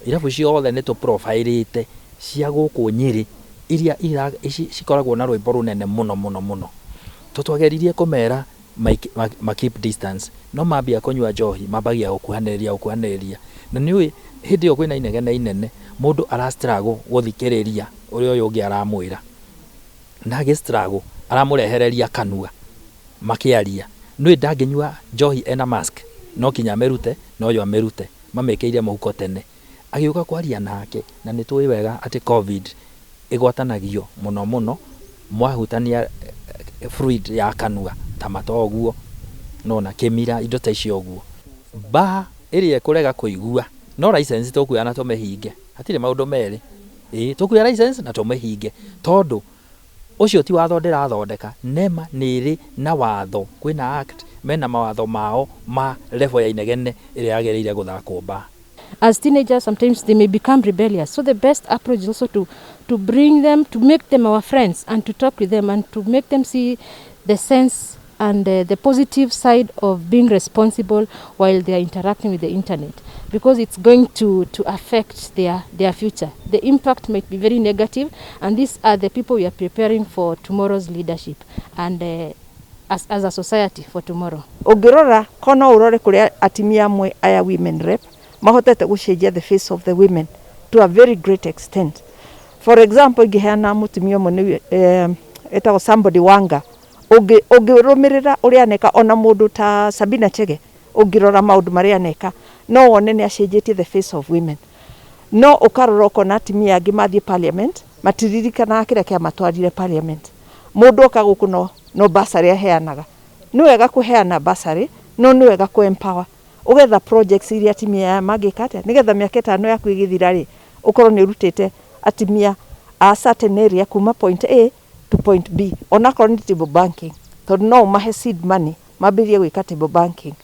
Irabu ciothe nĩ tũprofailĩte cia gũkũ Nyĩrĩ iria cikoragwo na rwĩmbo rũnene mũno mũno mũno. Twageririe kũmera ma keep distance, no mambia kũnyua njohi mambagia gũkuhanĩrĩria gũkuhanĩrĩria, na nĩ ũĩ hĩndĩ ĩyo kwĩna inegene inene, mũndũ ara struggle gũthikĩrĩria ũrĩa ũyũ ũngĩ aramwĩra, na agĩ struggle aramũrehereria kanua makĩaria. Nĩũĩ ndangĩnyua njohi ena mask, no kinya amĩrute na ũyũ amĩrute, mamĩkĩire mũhuko tene. Agĩũka kwaria nake, na nĩ tũĩ wega atĩ COVID ĩgwatanagio mũno mũno mwahutania fluid ya kanua ta mata ũguo, nona kĩmira, indo ta icio ũguo. Bar ĩrĩa ĩkũrega kũigua no license tũkuoya na tũmĩhinge, hatirĩ maũndũ merĩ. Ĩĩ, tũkuoya license na tũmĩhinge, tondũ ũcio ti watho ndĩrathondeka. NEMA nĩ ĩrĩ na watho, kwĩna act, mena mawatho mao ma level ya inegene ĩrĩa yagĩrĩire gũthakwo bar. As teenagers, sometimes they may become rebellious. So the best approach is also to bring them, to make them our friends and to talk with them and to make them see the sense and the positive side of being responsible while they are interacting with the internet, because it's going to affect their future. The impact might be very negative, and these are the people we are preparing for tomorrow's leadership and as a society for tomorrow. Ũngĩrora ko no ũrore kũrĩa atimia amwe aya women rep mahotete gũcenjia the face of the women to a very great extent. For example, ingĩheana mũtumia ũmwe nĩ etagwo Somebody Wanga, ũngĩrũmĩrĩra ũrĩa aneka, ona mũndũ ta Sabina Chege, ũngĩrora maũndũ marĩa aneka no wone nĩ acenjetie the face of women. No ũkarora ũkona atumia angĩ mathiĩ parliament matiririkanaga kĩrĩa kĩamatwarire parliament. Mũndũ oka gũkũ no bursary aheanaga. Nĩ wega kũheana bursary, no nĩ wega kũ empower, ũgetha projects iria atumia aya mangĩka atĩa nĩgetha mĩaka 5 yaku ĩgĩthira rĩ, ũkorwo nĩ ũrutĩte atumia a certain area kuma point A to point B, onakorwo nĩ table banking, tondũ no ũmahe seed money mambĩrĩrie gwĩka table banking.